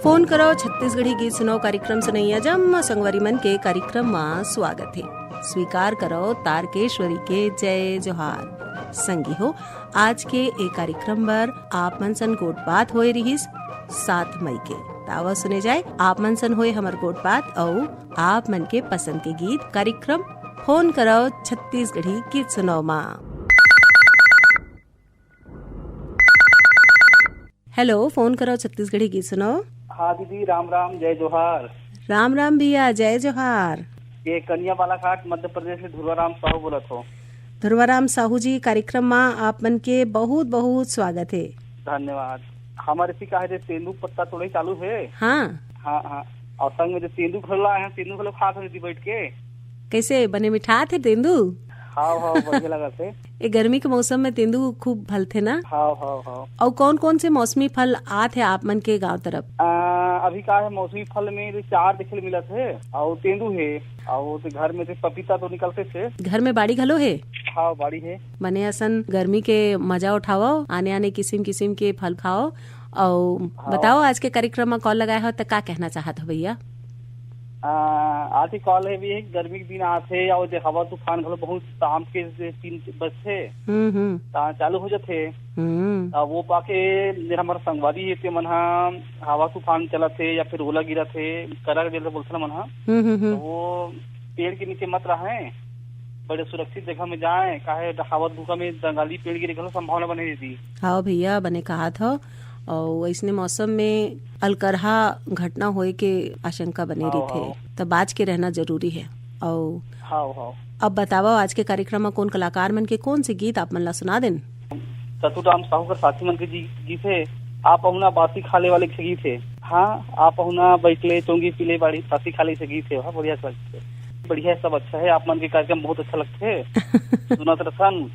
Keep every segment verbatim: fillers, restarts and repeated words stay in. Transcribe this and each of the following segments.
Phone करो छत्तीसगढ़ी गीत सुनाओ कार्यक्रम सुनैया जम्मो संगवारी मन के कार्यक्रम म स्वागत हे। स्वीकार करो तारकेश्वरी के जय जोहार। संगी हो, आज के ए कार्यक्रम बर आप मन सन गोठ बात होए रिहिस सात मई के। त आवा सुने जाए आप मन सन होए हमर गोठ बात अउ आप मन के पसंद के गीत। कार्यक्रम फोन करो छत्तीसगढ़ी गीत सुनाओ मा। हेलो, फोन करो छत्तीसगढ़ी गीत सुनाओ। हाँ दीदी, राम राम, जय जोहार। राम राम भैया, जय जोहार। ये कनिया बालाघाट मध्य प्रदेश से धुरवा राम साहू बोलत हो। धुरवा राम साहू जी, कार्यक्रम मा आप मन के बहुत बहुत स्वागत हे। धन्यवाद। हमारे सी का है जे तेंदू पत्ता तोड़े चालू है। हाँ। हाँ, हाँ। और संग में जो तेंदू घलो आए हैं, तेंदू घलो खात हैं दीदी बैठ के। कैसे बने मिठात हे तेंदू? हाव, हाव, बढ़िया लगत हे। ए गर्मी के मौसम में तेंदू खूब फलथे ना? हाव, हाव, हाव। अउ कौन कौन से मौसमी फल आत हे आप मन के गांव तरफ? आ, अभी का है, मौसमी फल में तो चार देखे ले मिलत हे, अउ तेंदू हे, अउ तो घर में से पपीता तो निकलते थे। घर में बाड़ी घलो हे? हाव, बाड़ी हे। बने असन गर्मी के मजा उठाओ, आने आने किसिम किसिम के फल खाओ। अउ हाव। बताओ, आज के कार्यक्रम में कॉल लगाए हो त का कहना चाहत हो भैया? आ, आज के कॉल है भी है, गर्मी के दिन आत हे, अउ जे हवा तूफान घलो बहुत शाम के जे तीन बजथे, हम्म, हम्म। ता चालू हो जाथे। हम्म। आ, वो पाके जे हमर संगवारी हे, ते मन हा हवा तूफान चलत हे या फिर ओला गिरत हे, करा के जैसे बोलथे ना मन हा, हम्म, हम्म, तो हम्म। वो पेड़ के नीचे मत रहे, बड़े सुरक्षित जगह में जाए, काहे हवा धूका में जंगाली पेड़ गिरे घलो संभावना बने रहिथे। हाव भैया, बने कहात हो। अउ अइसने मौसम में अलकरहा घटना होए के आशंका बने हाव, रहिथे, हाव। त बाज के रहना जरूरी हे। अउ हाव, हाव। अब बतावव, आज के कार्यक्रम म कोन कलाकार मन के कोन से गीत आप मन ला सुना देन? चतुराम साहू कर साथी मन के जी-, गीत हे, आप अहुना बासी खाले वाले के गीत हे। हाँ, आप अहुना बैठले चोंगी पीले बाड़ी, बासी खाले से गीत हे, वाह, बढ़िया से गीत हे। बढ़िया, सब अच्छा हे, आप मन के कार्यक्रम बहुत अच्छा लगथे। सुनत रथन,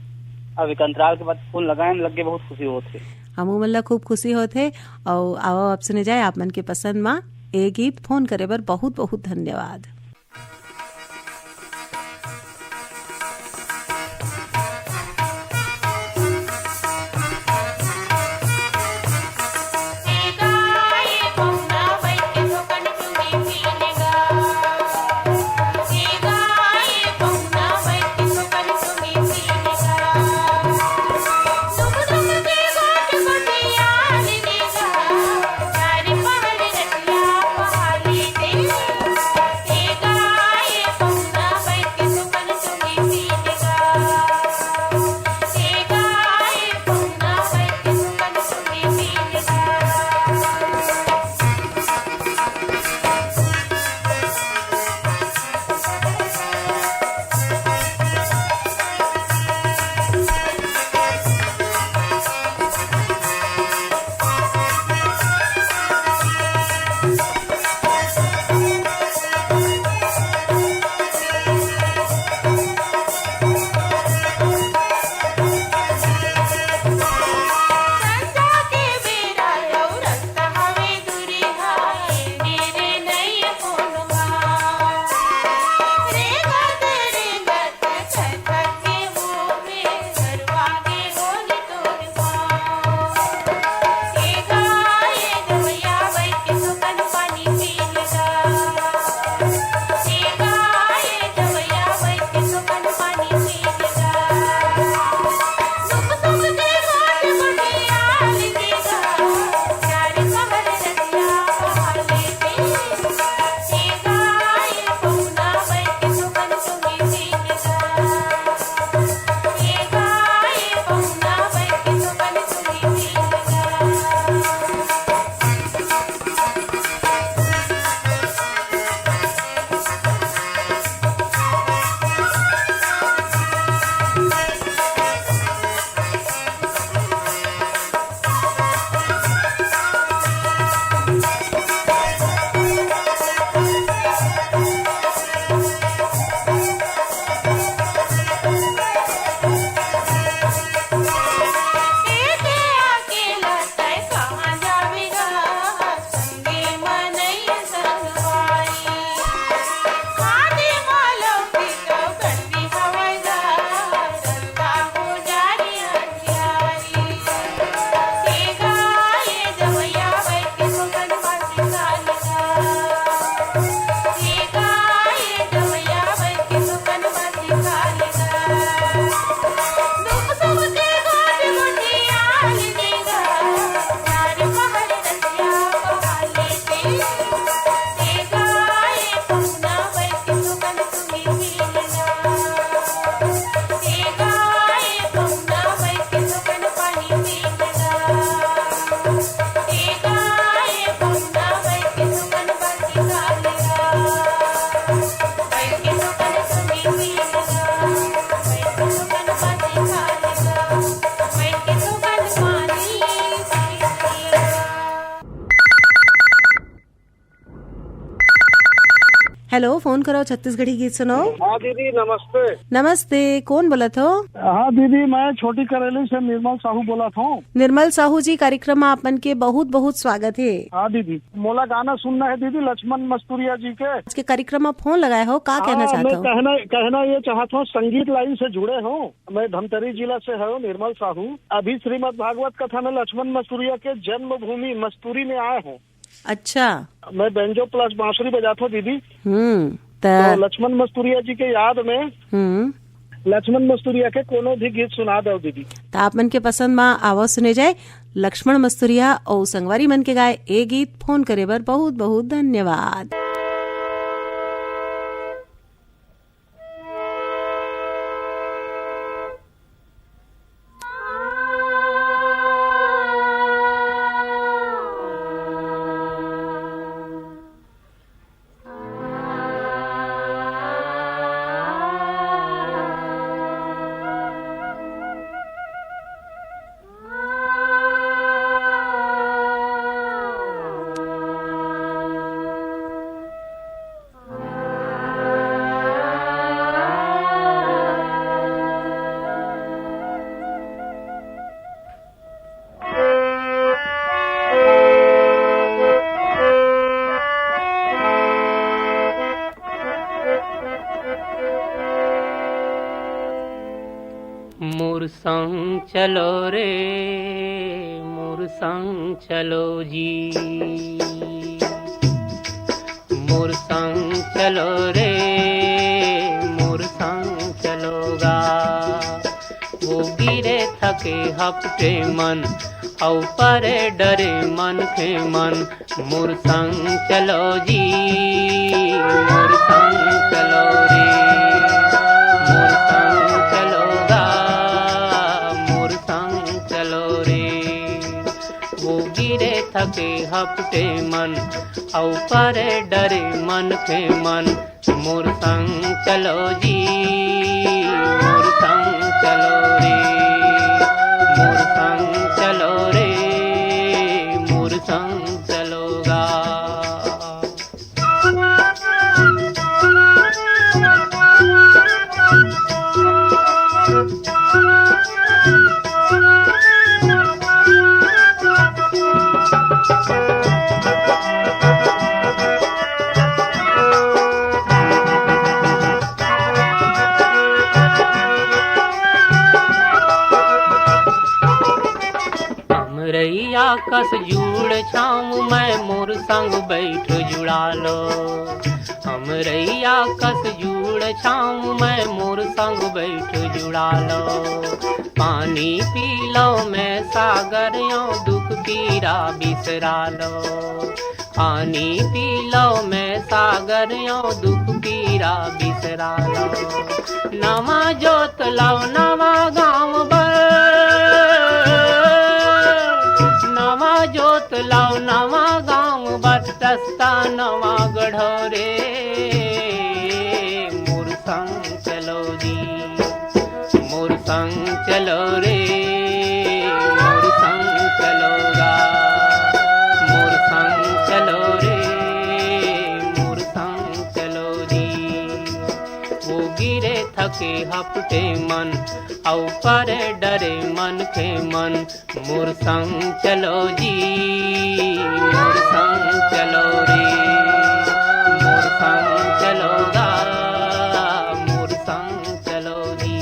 अब एक अंतराल के बाद फोन लगाएन, लग के बहुत खुशी होत हे। हमू मन ला खूब खुशी होत हे। अउ आवव, अब सुने जाए आप मन के पसंद मा ए गीत। फोन करे बर बहुत बहुत धन्यवाद। हेलो, फोन करो छत्तीसगढ़ी गीत सुनाओ। हाँ दीदी, नमस्ते। नमस्ते, कौन बोलत हो? हाँ दीदी, मैं छोटी करेली से निर्मल साहू बोलत हूँ। निर्मल साहू जी, कार्यक्रम में आपन के बहुत बहुत स्वागत है। हाँ दीदी, मोला गाना सुनना है दीदी, लक्ष्मण मस्तुरिया जी के। आज के कार्यक्रम में फोन लगाए हो, का हाँ, कहना चाहते मैं हो? कहना, कहना ये चाहता हूँ, संगीत लाइन से जुड़े हूँ, मैं धमतरी जिला से हूँ, निर्मल साहू। अभी श्रीमद् भागवत कथा में लक्ष्मण मस्तुरिया के जन्मभूमि मस्तूरी में आए हूँ। अच्छा। मैं बेंजो प्लस बांसुरी बजाता हूँ दीदी। हम्म। त तो लक्ष्मण मस्तुरिया जी के याद में हम्म। लक्ष्मण मस्तुरिया के कोनो भी गीत सुना दो दीदी। त आप मन के पसंद मा आवा सुने जाए लक्ष्मण मस्तुरिया और संगवारी मन के गाए ए गीत। फोन करे बर बहुत बहुत धन्यवाद। मोर संग चलो रे, मोर संग चलो जी। मोर संग चलो रे, मोर संग चलो गा। वो गिरे थके हपटे मन, अउ परे डरे मनखे मन। मोर संग चलो जी, मोर संग चलो रे, मोर संग चलो गा, मोर संग चलो रे। वो गिरे थके हपटे मन, अउ परे डरे मनखे मन। मोर संग चलो जी, मोर संग चलो रे, मोर संग चलो रे, मोर संग चलो गा। हमरैया कस जुड़ छाँव मैं, मोर संग बैठ जुड़ा लो। हमरैया कस जुड़ छाँव मैं, मोर संग बैठ जुड़ा लो। पानी पी लो मैं सागर यो, दुख पीरा बिसरा लो। पानी पी लो मैं सागर यो, दुख पीरा बिसरा लो। नवा जोत लाओ नवा गाँव बर, नवा जोत लाओ नवा गाँव बर, रस्ता नवा गढ़ो रे। मोर संग चलो जी, मोर संग चलो रे, मोर संग चलो गा। मोर संग चलो रे, मोर संग चलो जी। वो गिरे थके हपटे मन, अउ परे डरे मनखे मन। मोर संग चलो जी, मोर संग चलो रे, मोर संग चलो गा, मोर संग चलो जी।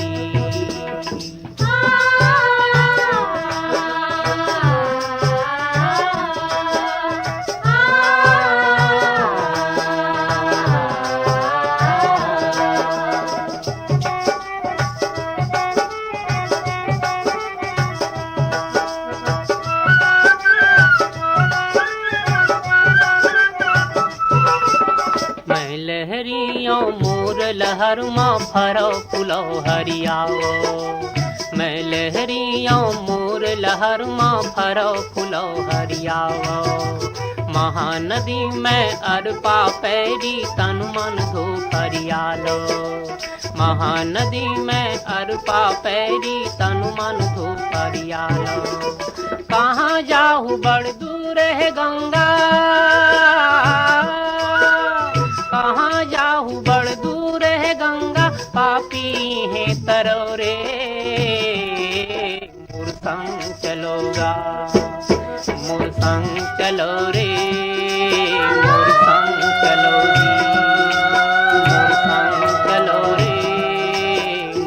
मैं लहरियों मोर लहर मा फरो फुलो हरियाओ। मैं लहरियों मोर लहर मा फरो फुलो हरियाओ। महानदी में अरपा पैरी तन मन धो फरियालो। महानदी में अरपा पैरी तन मन धो फरियालो। कहाँ जाहू बड़ दूर है गंगा, कहाँ जा चलो रे, मोर संग चलो गा, मोर संग चलो रे, मोर संग चलो रे, मोर संग चलो रे,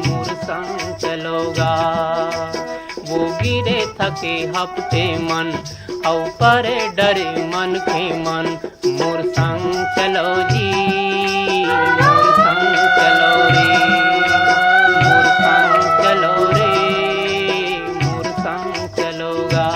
मोर संग चलो गा। वो गिरे थके हफ्ते मन, अउ परे डरे मन के मन, मोर संग चलो जी, मोर संग चलो रे, मोर संग चलो रे, मोर संग चलो गा।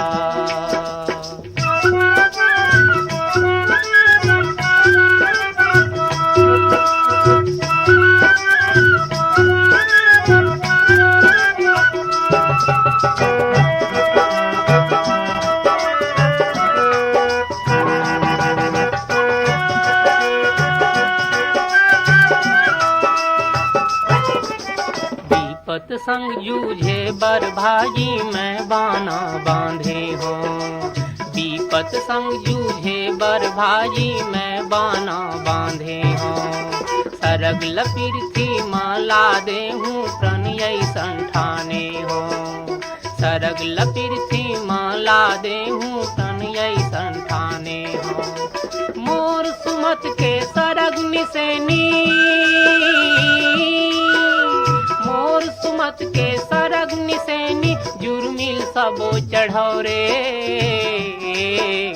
विपत संग जूझे बर भाजी मैं बाना बांधे हों। विपत संग जूझे बर भाजी मैं बाना बांधे हों। सरग ल पिरथी म ला दे हूँ, प्रण अइसन ठाने हों। सरग ल पिरथी म ला दे हूँ, प्रण अइसन ठाने हों। मोर सुमत के सरग निसेनी, मोर सुमत के सरग निसेनी, जुर्मिल सबो चढ़ो रे,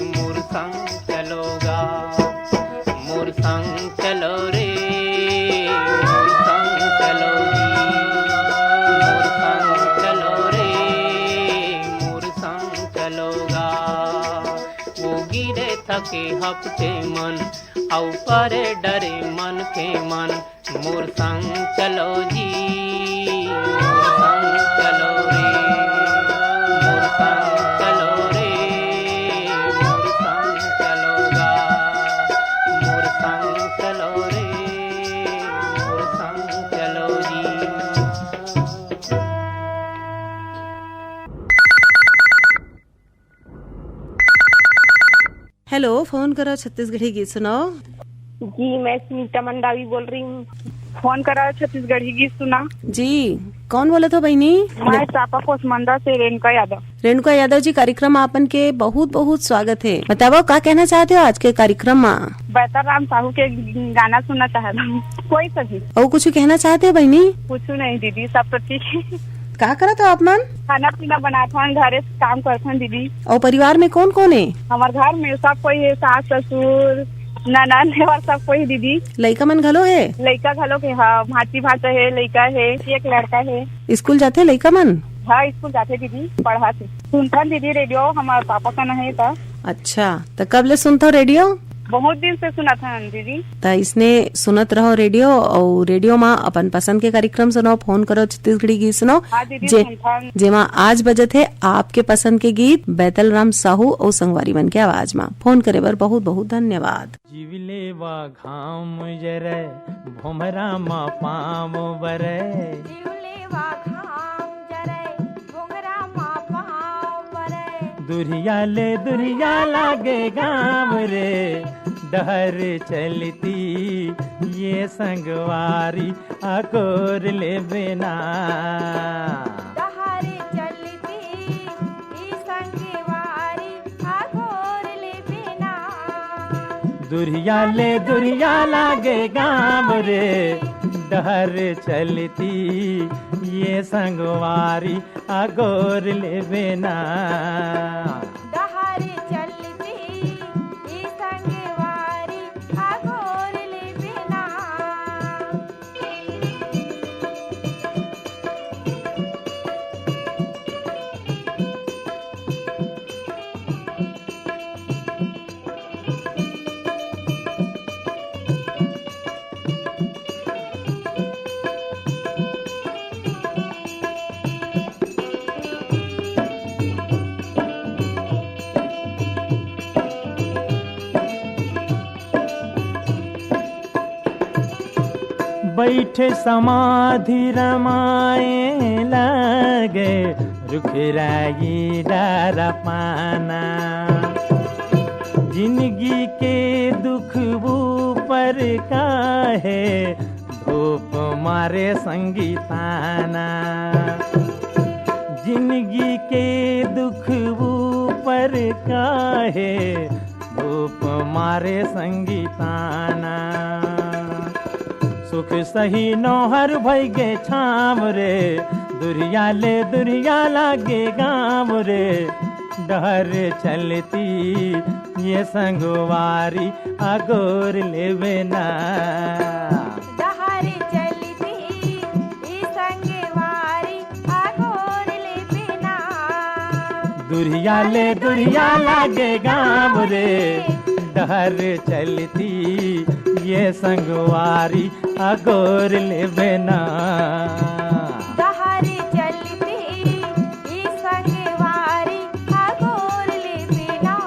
मोर संग चलो गा, मोर संग चलो रे, मोर संग चलो जी, मोर संग चलो रे, मोर संग चलो गा। वो गिरे थके हफ्ते मन, अउ परे डरे मन के मन, मोर संग चलो जी, मोर संग चलो रे, मोर संग चलो रे, मोर संग चलो गा, मोर संग चलो रे, मोर संग चलो जी। हेलो, फोन करो छत्तीसगढ़ी गीत सुनाओ। जी, मैं सुनीता मंडावी बोल रही हूँ। फोन करो छत्तीसगढ़ी गीत सुना। जी, कौन बोलत हो बहिनी? मैं चापा कोसमंडा से रेणुका यादव। रेणुका यादव जी, कार्यक्रम आपन के बहुत बहुत स्वागत है। बताओ, का कहना चाहते हो आज के कार्यक्रम में? बैतल राम साहू के गाना सुनना चाहत हूँ, कोई सा भी। अउ कुछ कहना चाहते हो बहिनी? कुछ नहीं दीदी, सब तो ठीक है। का करत हो आप मन? खाना पीना बनात हन, घरे से काम करत हन दीदी। अउ परिवार में कौन कौन है? हमार घर में सब कोई है, सास ससुर ननद है और सब कोई दीदी। लइका मन घलो है? लइका घलो के, हाँ, भांची भांचा है, लइका है, एक लड़का है। स्कूल जाथे लइका मन? हाँ, स्कूल जाथे दीदी, पढ़ाथे। सुनथन दीदी रेडियो, हमार पापा का नहीं था। अच्छा, तो कब ले सुनथो रेडियो? बहुत दिन से सुनत हन दीदी। त इसने सुनत रहो रेडियो, अउ रेडियो मा अपन पसंद के कार्यक्रम सुनो, फोन करो छत्तीसगढ़ी गीत सुनो। हाँ दीदी, जे-, सुनथन। जेमा आज बजत है आपके पसंद के गीत बैतल राम साहू अउ संगवारी मन के आवाज मा। फोन करे बर बहुत बहुत धन्यवाद। जीव लेवा घाम जरय, भोमरा मा पाँव बरय। जीव लेवा घाम जरय, भोमरा मा पाँव बरय। दुरिया ले दुरिया लागे गाँव रे, डहर चलती ये संगवारी अगोर लेबे ना। डहर चलती ई संगवारी अगोर लेबे ना। दुरिया ले दुरिया लागे गाँव रे, डहर चलती ये संगवारी अगोर लेबे ना। डहर चलती ई संगवारी अगोर लेबे ना। बैठे समाधि रमाए लागे, रुख राई डारा पाना। जिंदगी के दुख ऊपर काहे, धो धूप मारे संगीताना, जिंदगी के दुख ऊपर काहे, धूप मारे संगीताना। सुख सही नोहर भई गे छाम रे, दुरिया ले दुरिया लागे गाम रे, डहर चलती ये संगवारी अगोर लेबे ना। डहर चलती ई संगवारी अगोर लेबे ना। दुरिया ले दुरिया लागे गाम रे, डहर चलती ये संगवारी अगोर लेबे ना। डहर चलती ई संगवारी अगोर लेबे ना।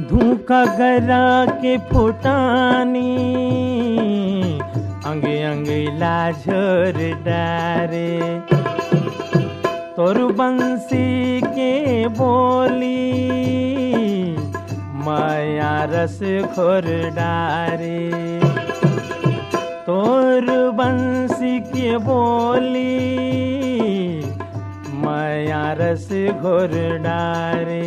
धूका गरा के फुटानी, अंगे अंगे ला झोर डारे। तोर बंसी के बोली, मया रस घोर डारे। तोर बंसी के बोली, मया रस घोर डारे।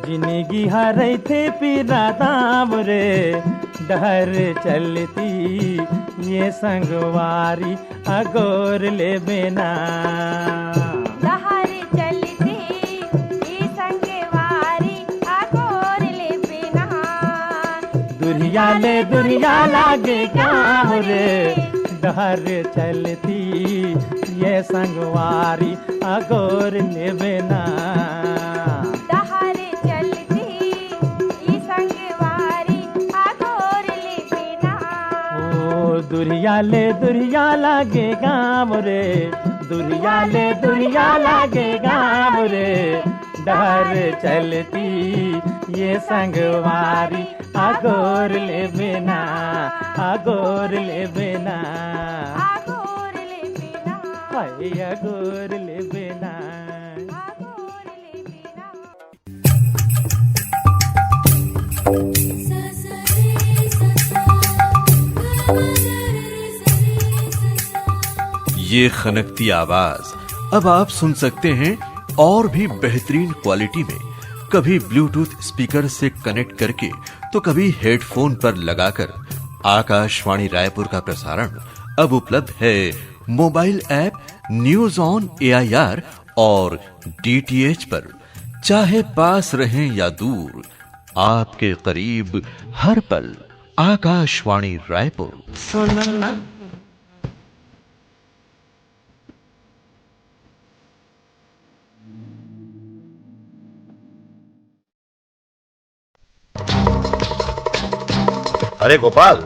जिंदगी हरैथे पीरा दाम रे, डहर चलती ये संगवारी अगोर लेबे ना। डहर चलती ई संगवारी अगोर लेबे ना। दुरिया ले दुरिया लागे गाम रे, डहर चलती ये संगवारी अगोर लेबे ना। डहर चलती ई संगवारी अगोर लेबे ना। ओ दुरिया ले दुरिया लागे गाम रे, दुरिया ले दुरिया लागे गाम रे, डहर चलती ये संगवारी अगोर लेबे ना, अगोर लेबे ना, अगोर लेबे ना। हाय अगोर लेबे ना। ये खनकती आवाज अब आप सुन सकते हैं और भी बेहतरीन क्वालिटी में। कभी ब्लूटूथ स्पीकर से कनेक्ट करके, तो कभी हेडफोन पर लगाकर। आकाशवाणी रायपुर का प्रसारण अब उपलब्ध है mobile app news on AIR और डीटीएच पर। चाहे पास रहें या दूर, आपके करीब हर पल आकाशवाणी रायपुर। सुनना। अरे गोपाल,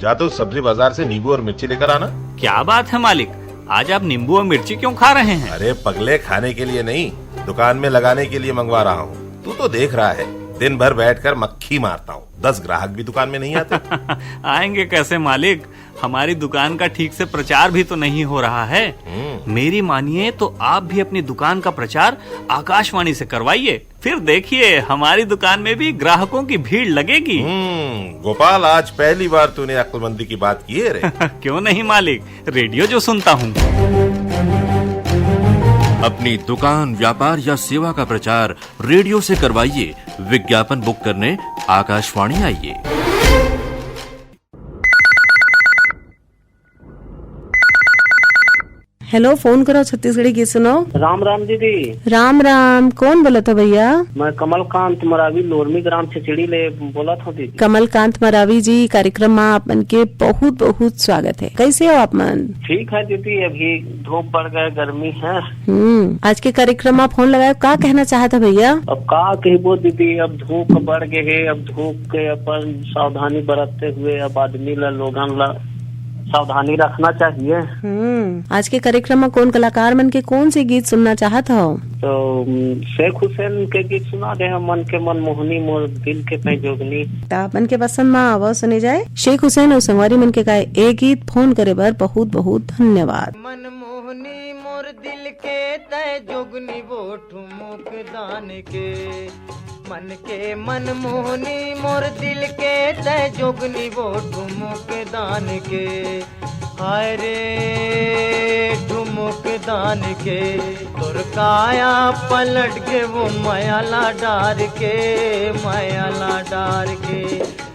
जा तो सब्जी बाजार से नींबू और मिर्ची लेकर आना। क्या बात है मालिक, आज आप नींबू और मिर्ची क्यों खा रहे हैं? अरे पगले, खाने के लिए नहीं, दुकान में लगाने के लिए मंगवा रहा हूँ। तू तो देख रहा है, दिन भर बैठकर मक्खी मारता हूँ, दस ग्राहक भी दुकान में नहीं आते। आएंगे कैसे मालिक, हमारी दुकान का ठीक से प्रचार भी तो नहीं हो रहा है। हम्म। मेरी मानिए तो आप भी अपनी दुकान का प्रचार आकाशवाणी से करवाइए, फिर देखिए हमारी दुकान में भी ग्राहकों की भीड़ लगेगी। हम्म, गोपाल, आज पहली बार तूने अक्लमंदी की बात की है रे। क्यों नहीं मालिक, रेडियो जो सुनता हूँ। अपनी दुकान, व्यापार या सेवा का प्रचार रेडियो से करवाइए। विज्ञापन बुक करने आकाशवाणी आइए। हेलो, फोन करो छत्तीसगढ़ी गीत सुनाओ। राम राम दीदी। राम राम, कौन बोलत ह भैया? मैं कमलकांत मरावी, लोरमी ग्राम छेचड़ी ले बोलत हूँ दीदी। कमलकांत मरावी जी, कार्यक्रम में आप मन के बहुत बहुत स्वागत है। कैसे हो आप मन? ठीक है दीदी, अभी धूप बढ़ गए, गर्मी है। हम्म, आज के कार्यक्रम में फोन लगाए, का कहना चाहत है भैया? अब का कहबो दीदी, अब धूप बढ़ गए है, अब धूप के अपन सावधानी बरतते हुए अब आदमी ला, लोगन ला सावधानी रखना चाहिए। हम्म, आज के कार्यक्रम में कौन कलाकार मन के कौन से गीत सुनना चाहत हो? तो, उम, शेख हुसैन के गीत सुना दे हम, मन के मनमोहनी मोर दिल के तय जोगनी। त आप मन के पसंद में आवो सुने जाए शेख हुसैन और संगवारी मन के गाए ए गीत। फोन करे बर बहुत बहुत धन्यवाद। मनमोहनी मोर दिल के तय जोगनी वो ठुमुक दान के, मन के मनमोहनी मोर दिल के तय जोगनी वो ठुमुक दान के। हाय रे ठुमुक दान के, तोर काया पलट के वो मयाला डार के, मयाला डार के।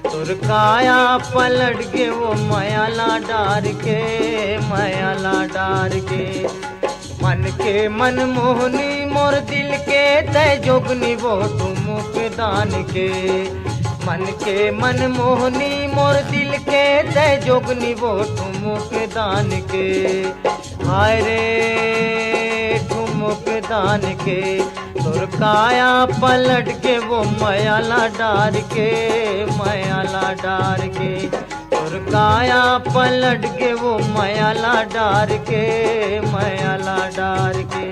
तोर काया पलट के वो मयाला डार के, मयाला डार के। मन के मनमोहनी मोर दिल के तय जोगनी वो ठुमुक दान के। मन के मनमोहनी मोर दिल के तय जोगनी वो ठुमुक दान के। हाय रे ठुमुक दान के, तोर काया पलट के वो मयाला डार के, मयाला डार के। तोर काया पलट के वो मयाला डार के, मयाला डार के।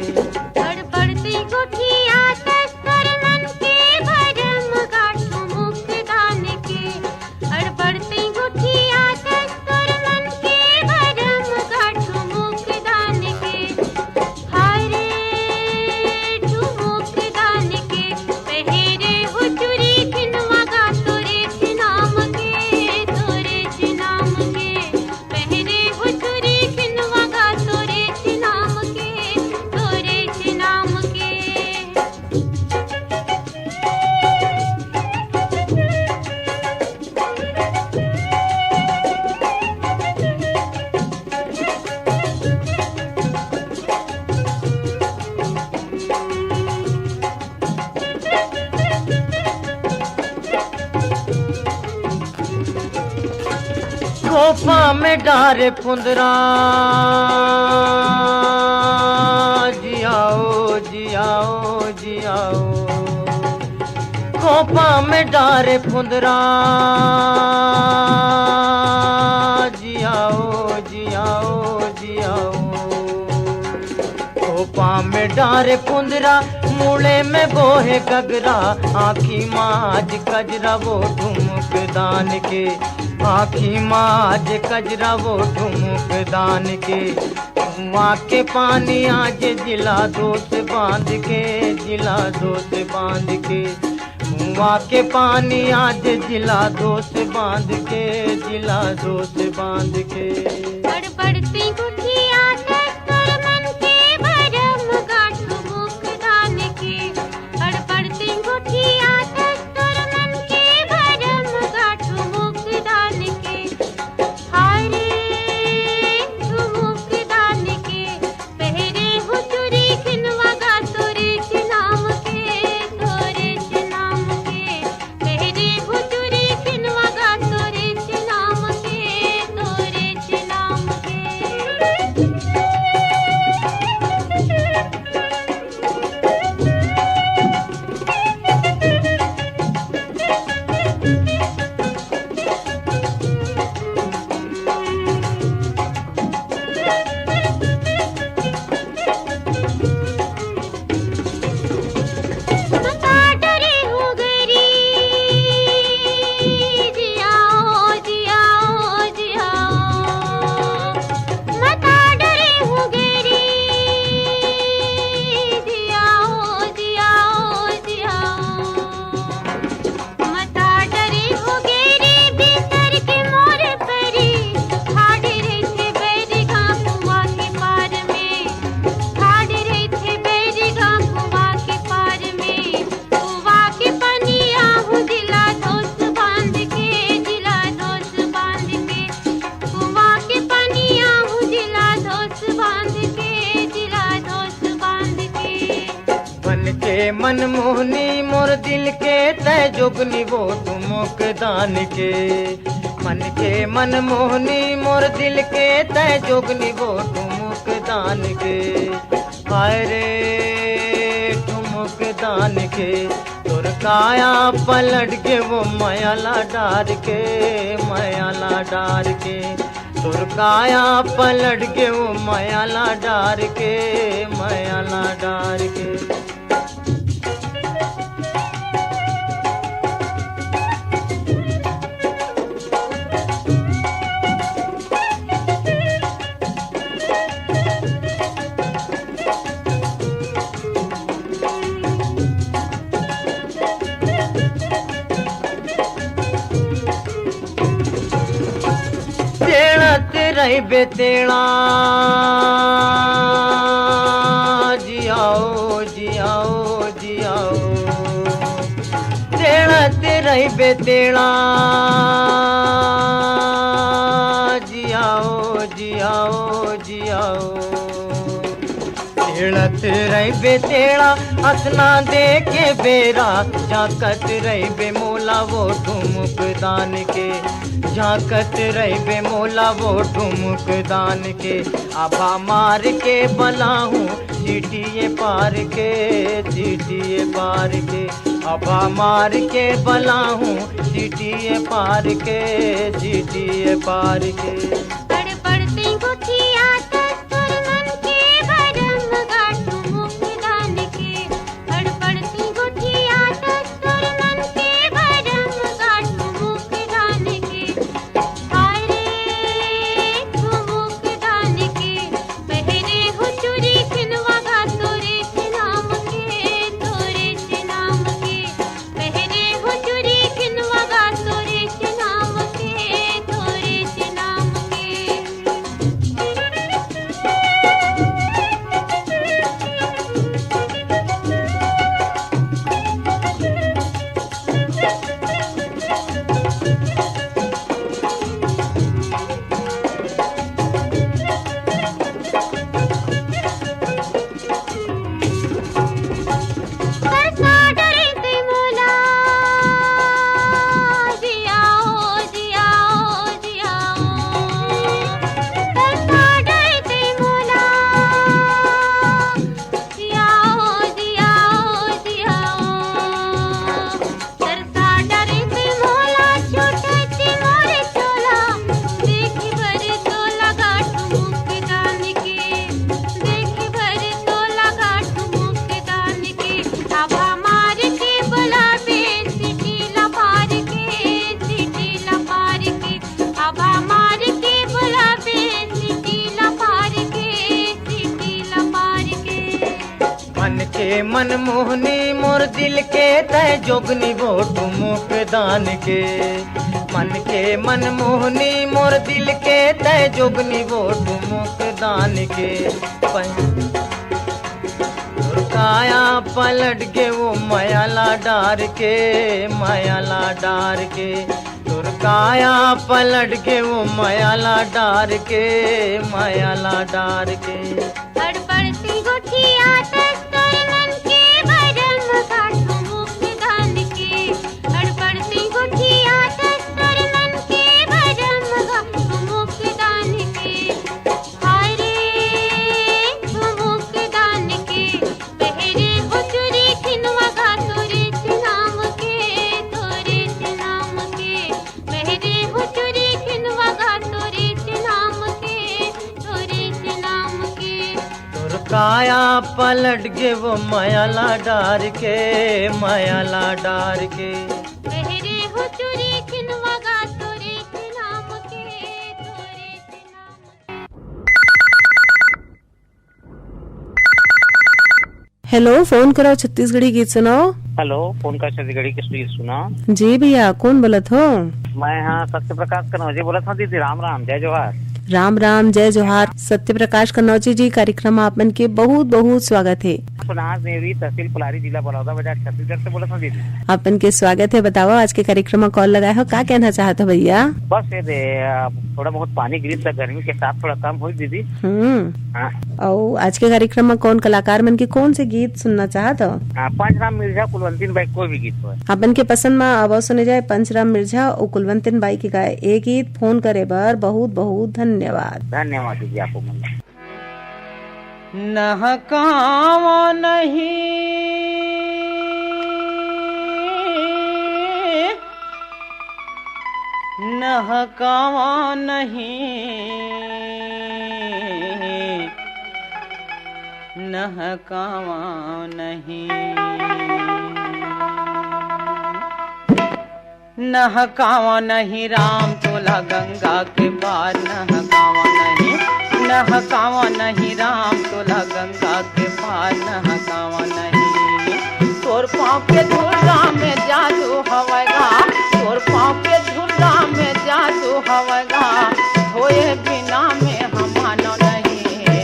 गड़बड़ती गोठिया तस्तर मन के भरम गाठो मुख दान के। गड़बड़ती गोठिया तस्तर मन के भरम गाठो मुख दान के। हाय रे ठुमुक दान के, पहरे हो चुरी खिनवा गा तोरे नाम के, तोरे नाम के। पहरे हो चुरी खिनवा गा तोरे नाम के, तोरे नाम के। खोपा में डारे फुंदरा, जियाओ, जियाओ, जियाओ। खोपा में डारे फुंदरा, जियाओ, जियाओ, जियाओ। खोपा में डारे फुंदरा, मूड़े में बोहे गगरा, आँखी मा आज कजरा वो ठुमुक दान के, आँखी मा आज कजरा वो ठुमुक दान के। कुआँ के पानी आज जिला दोस्त बांध के, जिला दोस्त बांध के। कुआँ के पानी आज जिला दोस्त बांध के, जिला दोस्त बांध के। गड़बड़ती गुठिया तस्तर मन के भरम गाठो मुख दान के। गड़बड़ती गुठिया तस्तर मन के भरम गाठो मुख दान के। हाय रे ठुमुक दान के, पहरे हो चुरी खिनवा गा तोरे नाम के, तोरे नाम के। पहरे हो चुरी खिनवा गा तोरे नाम के, तोरे नाम के। मता डरे हो गे रे भीतर के मोर परी, ठाढ़ रहिथे बैरी गाँव कुआँ के पार में, ठाढ़ रहिथे बैरी गाँव कुआँ के पार में। कुआँ के पनिया हूँ जिला दोस्त बांध के, जिला दोस्त बांध के। कुआँ के पनिया हूँ जिला दोस्त बांध के, जिला दोस्त बांध के। मन के मनमोहनी मोर दिल के तय जोगनी वो ठुमुक दान के। मन के मनमोहनी मोर दिल के तय जोगनी वो ठुमुक दान के। हाय रे ठुमुक दान के, तोर काया पलट के वो मयाला डार के, मयाला डार के। तोर काया पलट गे वो मया ला डार के, मया ला डार के। तेड़त रहिबे तेड़ा, जियाओ, जियाओ, जियाओ। तेड़त रहिबे तेड़ा, जियाओ, जियाओ, जियाओ। तेड़त रहिबे तेड़ा, असना देखे बेरा, झांकत रहिबे मोला वो ठुमुक दान के, झांकत रहिबे मोला वो ठुमुक दान के। आभा मार के बलाहूँ सीटिए पार के, सीटिए पार के। आभा मार के बलाहूँ सीटिए पार के, सीटिए पार के। अड़बड़ तई गोठिया तस तोर मन के भरम गाठू मुख दान के। अड़बड़ तई गोठिया तस तोर मन के भरम गाठू मुख दान के। हाय रे, ठुमुक दान के। पहरे हो चूरी खिनवा गा तोरे च नाम के, तोरे च नाम के। पहरे हो चूरी खिनवा गा तोरे च नाम के, तोरे च नाम के। सरसा डरे ते मोला, छूटे ते मोर चोला। देखी बर तोला गा ठुमुक दान के, देखी बर तोला गा ठुमुक दान के। आभा मार के बलाबे सीटी ला पार के, सीटी ला पार के। आभा मार के बलाबे सीटी ला पार के, सीटी ला पार के। मन के मनमोहनी मोर दिल के तय जोगनी वो ठुमुक दान के। मन के मनमोहनी मोर दिल के तय जोगनी वो ठुमुक दान के। पै-, तोर काया पलट गे वो मया ला डार के, मया ला डार के। तोर काया पलट गे वो मया ला डार के, मया ला डार के। अड़बड़ तई गोठिया तस तोर मन के भरम गाठू मुख दान के। अड़बड़ तई गोठिया तस तोर मन के भरम गाठू मुख दान के। हाय रे, ठुमुक दान के। पहरे हो चूरी खिनवा गा तोरे च नाम के, तोरे च नाम के। पहरे हो चूरी खिनवा गा तोरे च नाम के, तोरे च नाम के। तोर काया पलट गे वो मया ला डार के, मया ला डार के। पहरे हो चूरी खिनवा गा तोरे च नाम के, तोरे च नाम के। हेलो, फोन कराओ छत्तीसगढ़ी गीत सुनाओ। हेलो, फोन कर छत्तीसगढ़ी के गीत सुना। जी भैया, कौन बोलत हो? मैं हाँ सत्य प्रकाश कन्नौजी बोलत हूँ दीदी। राम राम, जय जोहार। राम राम, जय जोहार। सत्य प्रकाश कन्नौजी जी, कार्यक्रम आप मन के बहुत बहुत स्वागत है। सुनास नेवरी, तहसील पुलारी, जिला बलौदाबाजार, छत्तीसगढ़ से बोलत हूँ दीदी। आप मन के स्वागत है। बताओ, आज के कार्यक्रम में कॉल लगाए हो, का कहना चाहत हो भैया? बस ये दे, अब थोड़ा बहुत पानी गिरिस त गर्मी के साथ थोड़ा कम होई दीदी। हम्म। हाँ। अउ आज के कार्यक्रम में कौन कलाकार मन के कौन से गीत सुनना चाहत हो? हाँ, पंचराम मिर्झा, कुलवंतीन बाई, कोई भी गीत हो। अपन के पसंद में अब सुने जाए पंचराम मिर्झा अउ कुलवंतीन बाई के गाए ए गीत। फोन करे बर बहुत बहुत धन्यवाद। धन्यवाद दीदी, आपको मन। नहकावा नहीं, नहकावा नहीं, नहकावा नहीं, नहकावा नहीं राम तोला गंगा के पार, नहकावा नहीं, नहकावा नहीं राम तोला गंगा के पार, नहकावा नहीं। तोर पाँव के धुर्रा में जादू हवय गा, तोर पाँव के धुर्रा में जादू हवय गा, धोए बिना में हम मानो नहीं।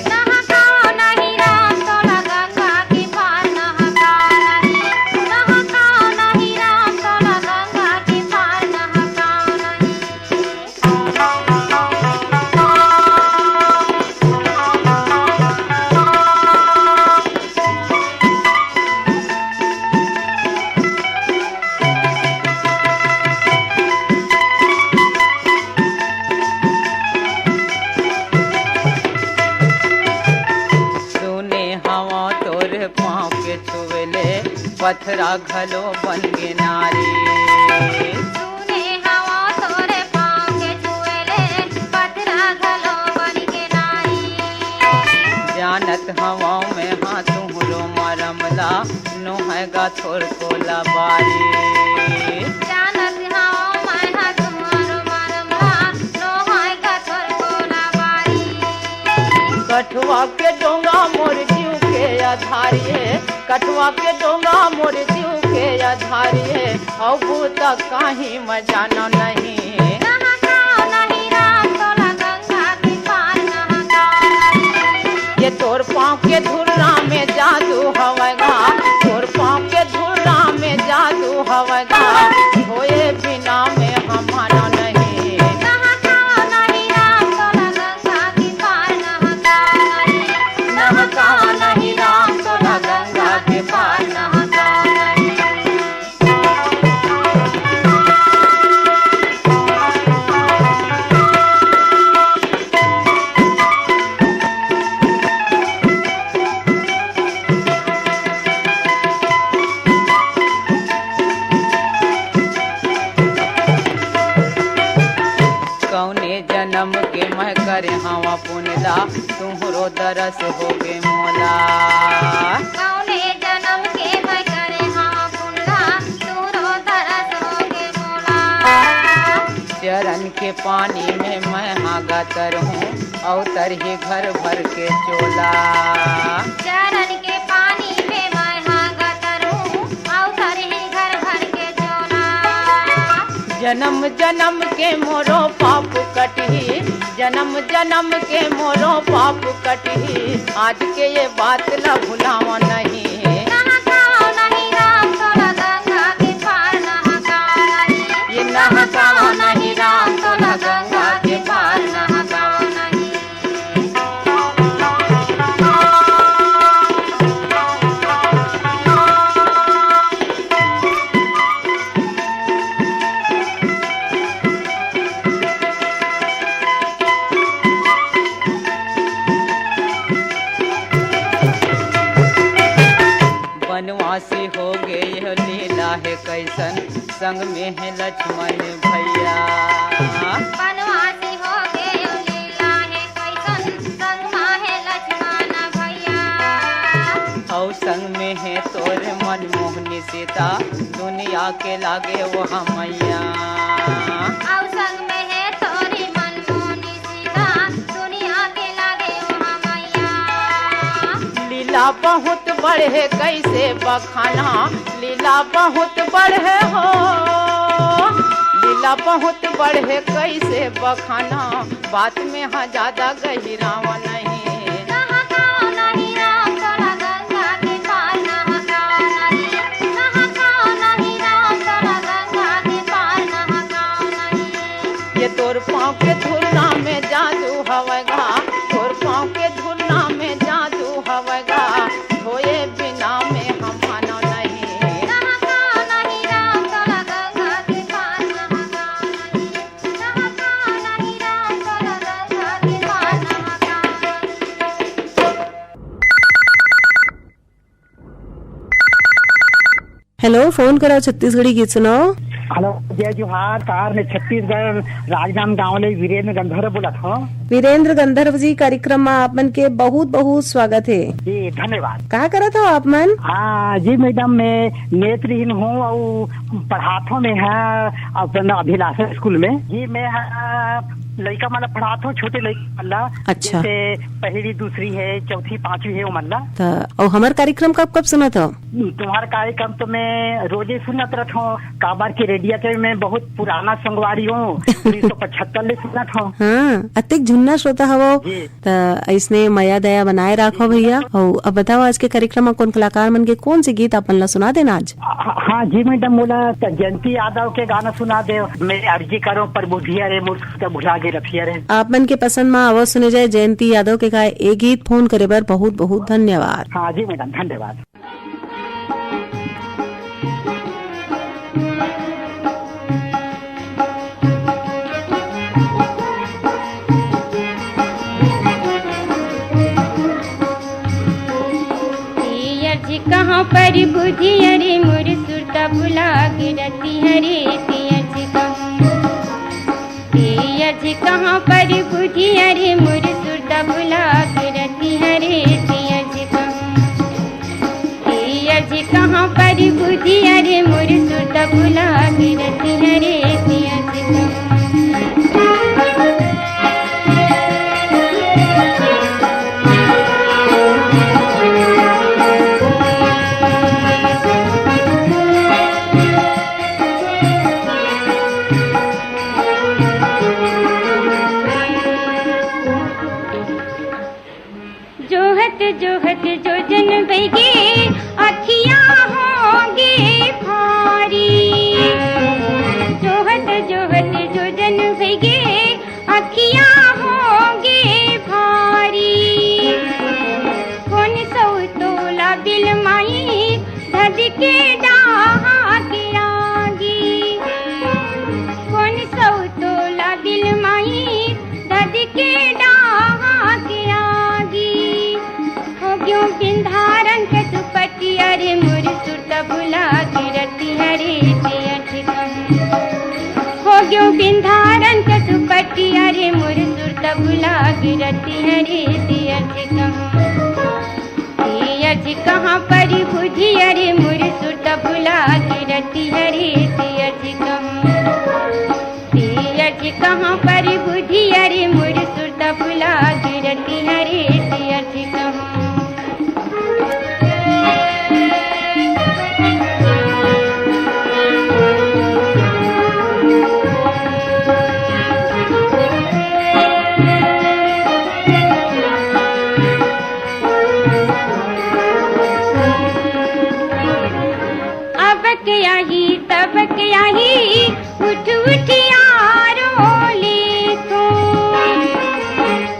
नहकाओ नहीं राम तोला गंगा के पार, नहकाओ नहीं, नहकाओ नहीं राम तोला गंगा के पार, नहकाओ नहीं। सुने हवा तोर पाँव के छुवेले, पथरा घलो बन गे नारी। सुने हवा तोरे पाँव के छुएले, पथरा घलो बन गे नारी। जानत हवा मैं हा तुहरो मरम ला, नोहय गा थोर कोला बारी। जानत हवा मैं हा तुहरो मरम ला, नोहय गा थोर कोला बारी। कठवा के डोंगा मोर जीव के आधारी हे, कठवा के डोंगा मोर जीव के आधारी हे, अउ भूत काहीं मैं जानो नहीं। नहकाओ नहीं राम तोला गंगा के पार, नहकाओ नहीं। ये तोर पाँव के धुर्रा में जादू हवय गा, तोर पाँव के धुर्रा में जादू हवय गा, धोए बिना में हम मानो नहीं। नहकाओ नहीं राम तोला गंगा के पार, नहकाओ नहीं, नहकाओ नहीं राम तोला गंगा के पार, नहकाओ नहीं। कौने जनम के मैं करे हवा पुन ला, तुहरो दरस होगे मोला। कौने जनम के मैं करे हवा पुन ला, तुहरो दरस होगे मोला। चरण के पानी में मैं हा गा तरहूँ, अउ तरही घर भर के चोला। चरण के पानी में मैं हा गा तरहूँ, अउ तरही घर भर के चोला। जनम जनम के मोरो पाप कटही, जनम जनम के मोरो पाप कटही, आज के ये बात ला भुलावा नहीं। नहकाओ नहीं राम तोला गंगा के पार, नहकाओ नहीं। ये नहकाओ नहीं राम तोला गंगा के पार, नहकाओ नहीं। बनवासी हो गे यह लीला हे कैसन, संग में हे लक्ष्मण भैया। बनवासी हो गे यह लीला हे कैसन, संग मा हे लक्ष्मण भैया। अउ संग में हे तोर मनमोहनी सीता, दुनिया के लागे वो हमैया। अउ संग में हे तोरी मनमोहनी सीता, दुनिया के लागे वो हमैया। लीला बहुत बड़े कैसे बखाना, लीला बहुत बड़े हो, लीला बहुत बड़े कैसे बखाना, बात में हा जादा गहिरावा नहीं। नहकाओ नहीं राम तोला गंगा के पार, नहकाओ नहीं, नहकाओ नहीं राम तोला गंगा के पार, नहकाओ नहीं। ये तोर पाँव के धुर्रा में जादू हवय गा, तोर पाँव के धुर्रा में जादू हवय गा, धोए बिना में हम मानो नहीं। नहकाओ नहीं राम तोला गंगा के पार, नहकाओ नहीं, नहकाओ नहीं राम तोला गंगा के पार, नहकाओ नहीं। हेलो, फोन करा छत्तीसगढ़ी गीत सुनाओ। हेलो, जय जोहार। कार में छत्तीसगढ़ राजनांदगांव ले वीरेंद्र गंधर्व बोलत हव। वीरेंद्र गंधर्व जी, कार्यक्रम में आप मन के बहुत बहुत स्वागत हे। जी, धन्यवाद। का करत हव आप मन? हाँ जी मैडम, मैं नेत्रहीन हूँ अउ पढ़ाथो में है अपन अभिलाषा स्कूल में। जी, मैं है लइका मन ला पढ़ाथो, छोटे लइका मन ला। अच्छा। जैसे पहली, दूसरी है, चौथी, पांचवी है, वो मन ला। त अउ हमर कार्यक्रम कब कब सुनत हव? तुम्हार कार्यक्रम तो मैं रोजे सुनत रहत हूँ, काबर के रेडियो के मैं बहुत पुराना संगवारी हूँ, उन्नीस सौ पचहत्तर ले सुनत हूँ। हाँ, अतेक झुन्ना श्रोता हवो। जी। त अइसने मया दया बनाए राखो भैया। अउ अब बताओ, आज के कार्यक्रम में कौन कलाकार मन के कौन से गीत आप मन ला सुना देना आज? हाँ जी मैडम, मोला त जयंती यादव के गाना सुना दे। मैं अर्जी करूँ, पर बुधिया रे मोर सुरता भुला गे रतिया रे। आप मन के पसंद में आवाज सुने जाए जयंती यादव के गाए ए गीत। फोन करे बर बहुत बहुत धन्यवाद। हाँ जी मैडम, धन्यवाद। पियर जी कहाँ पर बुधिया रे मोर सुरता भुला गे रतिया रे, पियर जी कहाँ, पियर जी कहाँ पर बुधिया रे मोर सुरता भुला गे रतिया रे, पियर जी कहाँ, पियर जी कहाँ पर बुधिया रे मोर सुरता भुला गे रतिया रे, पियर जी कहाँ। जोहत जोहत जोजन बइगे अखियाँ होगे भारी। जोहत जोहत जोजन बइगे अखियाँ होगे भारी। कोन सौ तोला बिलमाई धधके डाहा के आगी। कोन सौ तोला बिलमाई धधके डाहा के आगी। हो गयो बिंधारन के सुपटिया रे मोर सुरता भुला गे रतिया रे, पियर जी कहाँ। हो गयो बिंधारन के सुपटिया रे मोर सुरता भुला गे रतिया रे, पियर जी कहाँ। पियर जी कहाँ पर बुधिया रे मोर सुरता भुला गे रतिया रे, पियर जी कहाँ। पियर जी कहाँ पर बुधिया रे मोर सुरता भुला गे रतिया रे, पियर जी कहाँ। अब के आही, तब के आही, उठ उठ यारो ले तू।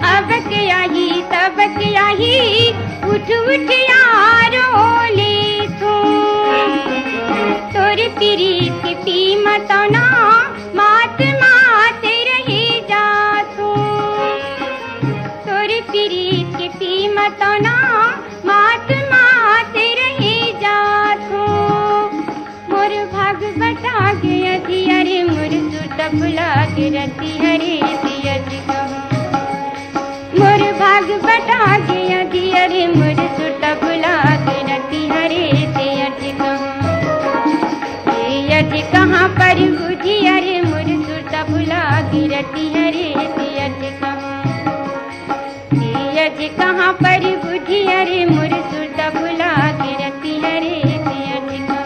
अब के आही, तब के आही, उठ उठ यारो ले तू। तोर पीरित के पीमत ना, मात मात रही जा तू। तोर पीरित के पीमत ना, मात मात रही जा तू। मोर भाग बटा गे अधिया रे, मोर सुरता भुला गे रतिया रे, पियर जी कहाँ। मोर भाग बटा गे अधिया रे, मोर सुरता भुला गे रतिया रे, पियर जी कहाँ। पियर जी कहाँ पर बुधिया रे, मोर सुरता भुला गे रतिया रे, पियर जी कहाँ। पियर जी कहाँ पर बुधिया रे, मोर सुरता भुला गे रतिया रे, पियर जी कहाँ।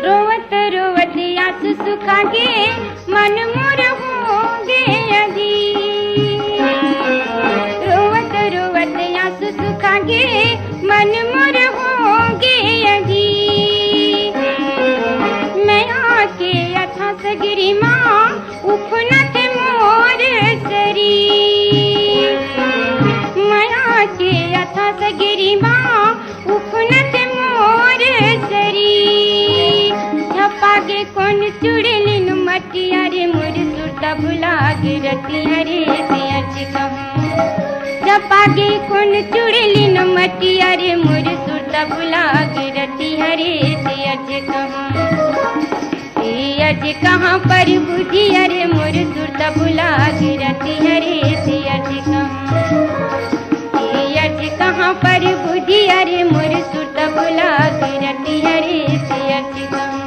रोवत रोवत आंसू सुखा गे, मन मोर होगे अधीर। रोवत रोवत आंसू सुखा गे, मन मोर होगे अधीर। मया के अथाह सगरी मा उफनत मोर सरीर। मया के अथाह सगरी मा उफनत मोर पागे कोन चुड़ैलिन मटिया रे, मोर सुरता भुला गे रतिया रे, ते अज कहूँ। जब पागे कोन चुड़ैलिन मटिया रे, मोर सुरता भुला गे रतिया रे, ते अज कहूँ। ते अज कहाँ पर बुधिया रे, मोर सुरता भुला गे रतिया रे, ते अज कहूँ। ते अज कहाँ पर बुधिया रे, मोर सुरता भुला गे रतिया रे, ते अज कहूँ।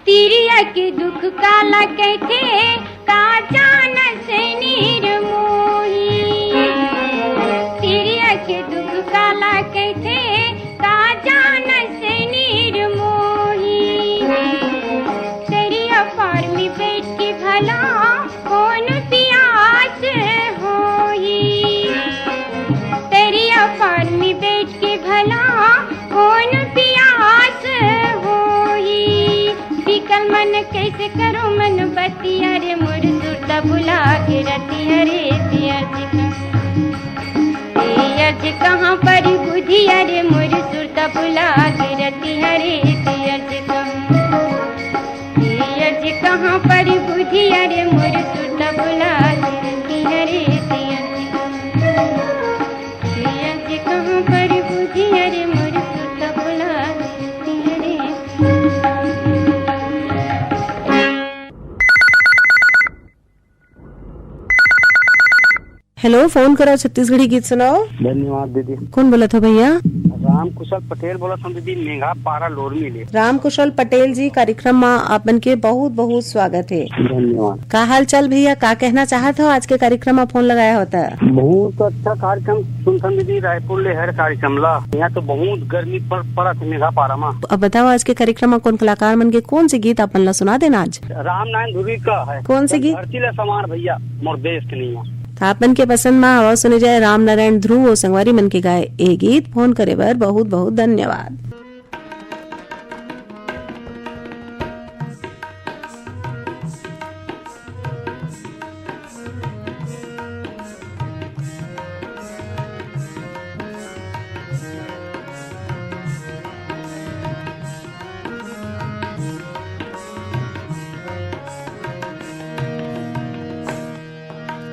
तिरिया के दुख काला कहिथे, का जानस निर्मोही। तिरिया के दुख काला कहिथे, का जानस निर्मोही। तरिया पार में बइठ के भला कोन पियास होही। तरिया पार में बइठ के भला कोन पियास होही। बिकल मन कइसे करो मन बतिया रे, मोर सुरता भुला गे रतिया रे, ते अज कहूँ। ते अज कहाँ पर बुधिया रे, मोर सुरता भुला गे रतिया रे, ते अज कहूँ। ते अज कहाँ पर बुधिया रे, मोर सुरता भुला गे रतिया रे, ते अज कहूँ। ते अज कहाँ पर बुधिया रे, मोर सुरता भुला गे रतिया रे। हेलो, फोन करो छत्तीसगढ़ी गीत सुनाओ। धन्यवाद दीदी। कौन बोलत हो भैया? राम कुशल पटेल बोलत हूँ दीदी, मेघा पारा लोरमी ले। राम कुशल पटेल जी, कार्यक्रम में आपन के बहुत बहुत स्वागत है। धन्यवाद। का हाल चाल भैया, का कहना चाहत हो आज के कार्यक्रम में फोन लगाया हो त? बहुत अच्छा कार्यक्रम सुनथन दीदी, रायपुर ले हर कार्यक्रम ला। यहाँ तो बहुत गर्मी पड़ पड़त है मेघा पारा में। अब बताओ, आज के कार्यक्रम में कौन कलाकार मन के कौन से गीत आपन ला सुना देना आज? राम नारायण ध्रुवी का है। कौन से गीत? धरती ला संवार भैया, मोर देश के नैया। त आपन के पसंद मा आवा सुने जाए राम नारायण ध्रुव अउ संगवारी मन के गाए ए गीत। फोन करे बर बहुत बहुत धन्यवाद।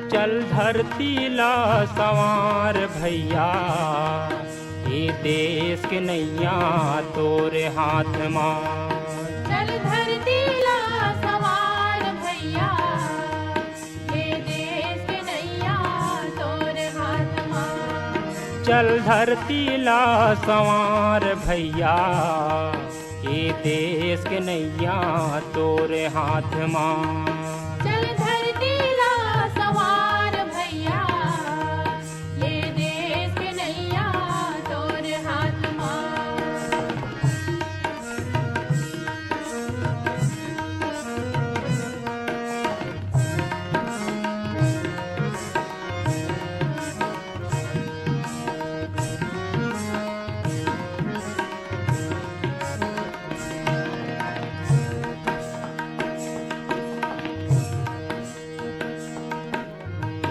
चल धरती ला संवार भैया, ए देश के नैया तोरे हाथ मा। चल धरती ला संवार भैया, ए देश के नैया तोरे हाथ मा। चल धरती ला संवार भैया, ए देश के नैया तोरे हाथ मा। चल धरती ला संवार भैया, ए देश के नैया तोरे हाथ मा।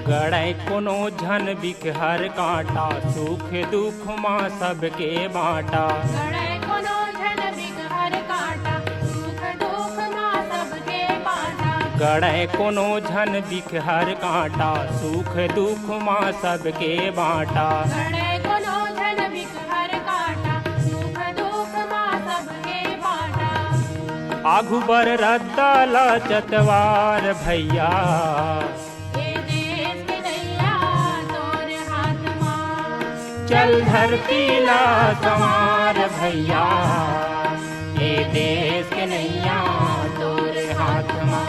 गड़े कोनो झन बिकहर कांटा, सुख दुख मा सबके बांटा। गड़े कोनो झन बिकहर कांटा, सुख दुख मा सबके बांटा। गड़े कोनो झन बिकहर कांटा, सुख दुख मा सबके बांटा। गड़े कोनो झन बिकहर कांटा, सुख दुख मा सबके बांटा। आघू बर रद्दा ला चतवार भैया। ए देश के नैया तोर हाथ मा। चल धरती ला संवार भैया, ए देश के नैया तोर हाथ मा।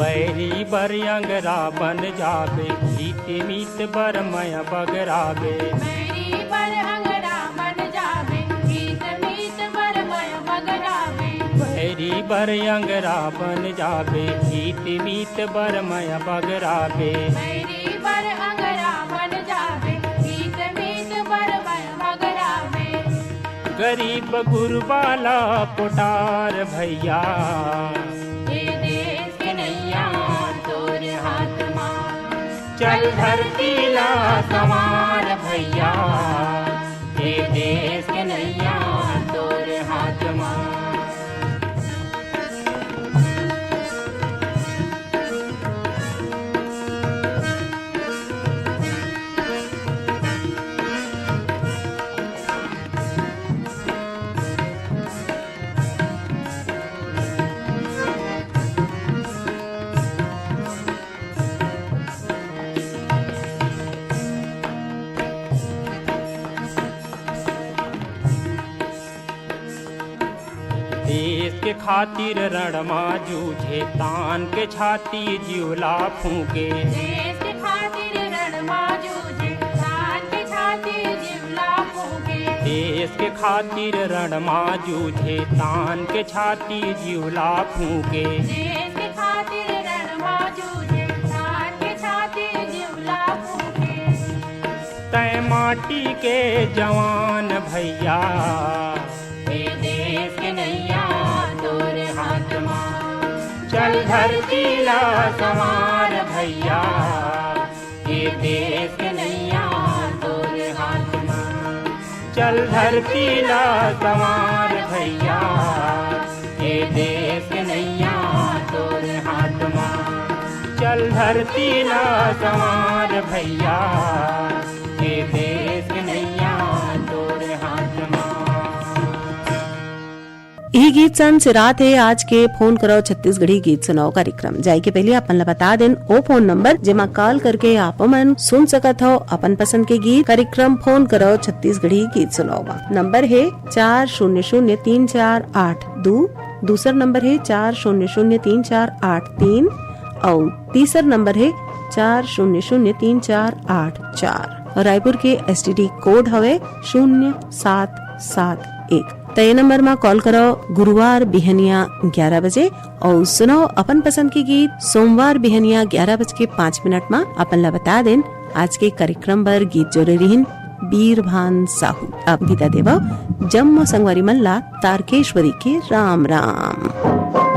बैरी बर अंगरा बन जाबे, हित मीत बर मया बगराबे। बैरी बर अंगरा बन जाबे, हित मीत बर मया बगराबे। बैरी बर अंगरा बन जाबे, हित मीत बर मया बगराबे। बैरी बर अंगरा बन जाबे, हित मीत बर मया बगराबे। गरीब गुरबा ला पोटार भैया। ए देश के नैया तोर हाथ मा। चल धरती ला संवार भैया। ए देश के नैया तोर हाथ मा। देश के खातिर रण मा जूझे, तान के छाती जीव ला फूंके। देश के खातिर रण मा जूझे, तान के छाती जीव ला फूंके। देश के खातिर रण मा जूझे, तान के छाती जीव ला फूंके। देश के खातिर रण मा जूझे, तान के छाती जीव ला फूंके। तय माटी के जवान भैया। ए देश के नैया तोर हाथ मा। चल धरती ला संवार भैया। ए देश के नैया तोर हाथ मा। चल धरती ला संवार भैया। ए देश के नैया तोर हाथ मा। चल धरती ला संवार भैया। ए देश के नैया तोर हाथ मा। यही गीत सन सिरात हे आज के फोन करव छत्तीसगढ़ी गीत सुनाव कार्यक्रम। जाय के पहिली अपन ला बता देन ओ फोन नंबर जेमा कॉल करके आप मन सुन सकत हव अपन पसंद के गीत। कार्यक्रम फोन करव छत्तीसगढ़ी गीत सुनाव मा नंबर हे चार शून्य शून्य तीन चार आठ दू, दूसर नंबर हे चार शून्य शून्य तीन चार आठ तीन अउ तीसर नंबर हे चार शून्य शून्य तीन चार आठ चार। रायपुर के एसटीडी कोड हवे शून्य सात सात एक। त ये नंबर मा कॉल करव गुरुवार बिहनिया ग्यारह बजे अउ सुनव अपन पसंद के गीत। सोमवार बिहनिया ग्यारह बज के पाँच मिनट मा अपन ला बता देन आज के कार्यक्रम बर गीत जोड़े रिहिन बीरभान साहू। अब विदा देवव जम्मो संगवारी मन ला तारकेश्वरी के राम राम।